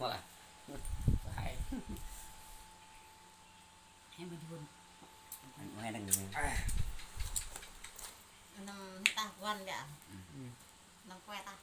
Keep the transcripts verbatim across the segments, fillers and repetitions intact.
Hai. Hai, bơdun. Hai, hai, đang. Năm ta quan ya. Năm kue ta.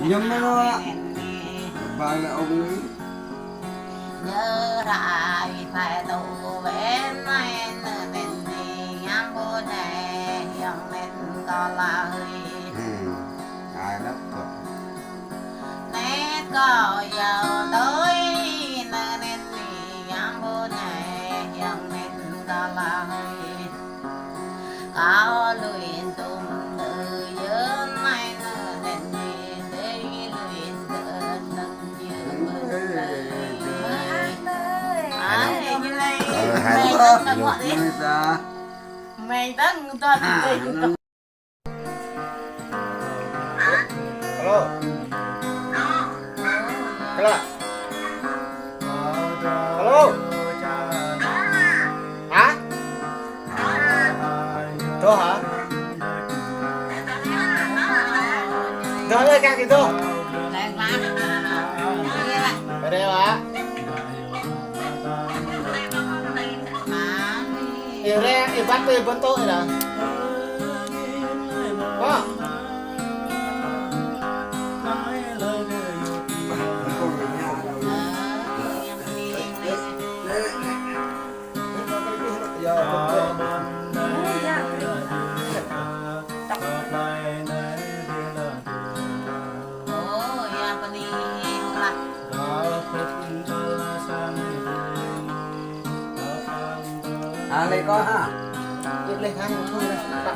Ñăm mơ̆n wă. Ba lĕ ong ni. Ñu rai phai tŭ wen nai nơ nen ni yang bu ne yang nen kơ la hui. Hmm. Ai lăp kơ. Net kơ yau doi nơ nen ni yang bu ne yang nen kơ la hui. Kâo lui tŭm tơ yơn mai nơ nen ni dei lui tơ nơ yơn. Ai, ñu lai. Ơ, hai. Mai tơng tơngot dih. Mai tơng tơngot dih. Hello. Hello. Hello. Hả? Thơ hả? Thơ ơi, các thơ. Ở đây hả? Ih re, ih băt tơ ih bơntô ih dah. Hă? Ơ, ya, pơ ni hông lah. Hă, lĕ kơ hă? Ih lĕ hă, hông lĕ hă.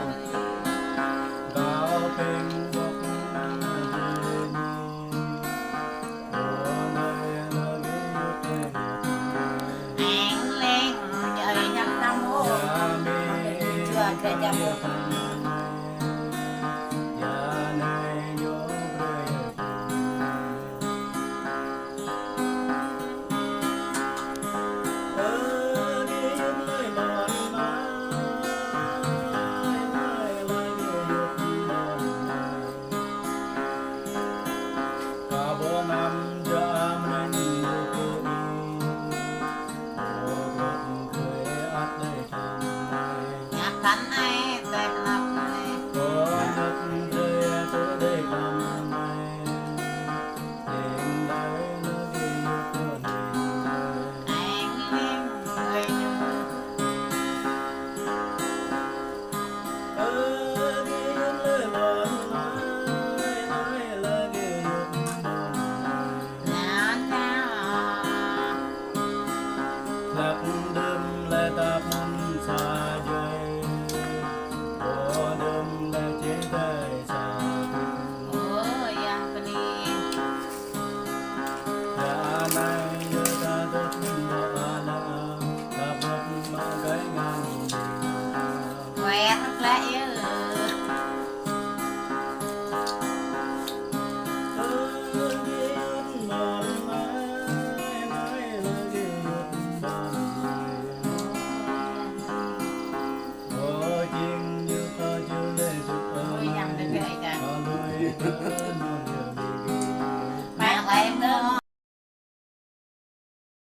Eng leng, jai ñăm năm hô. Jua kơ jăm.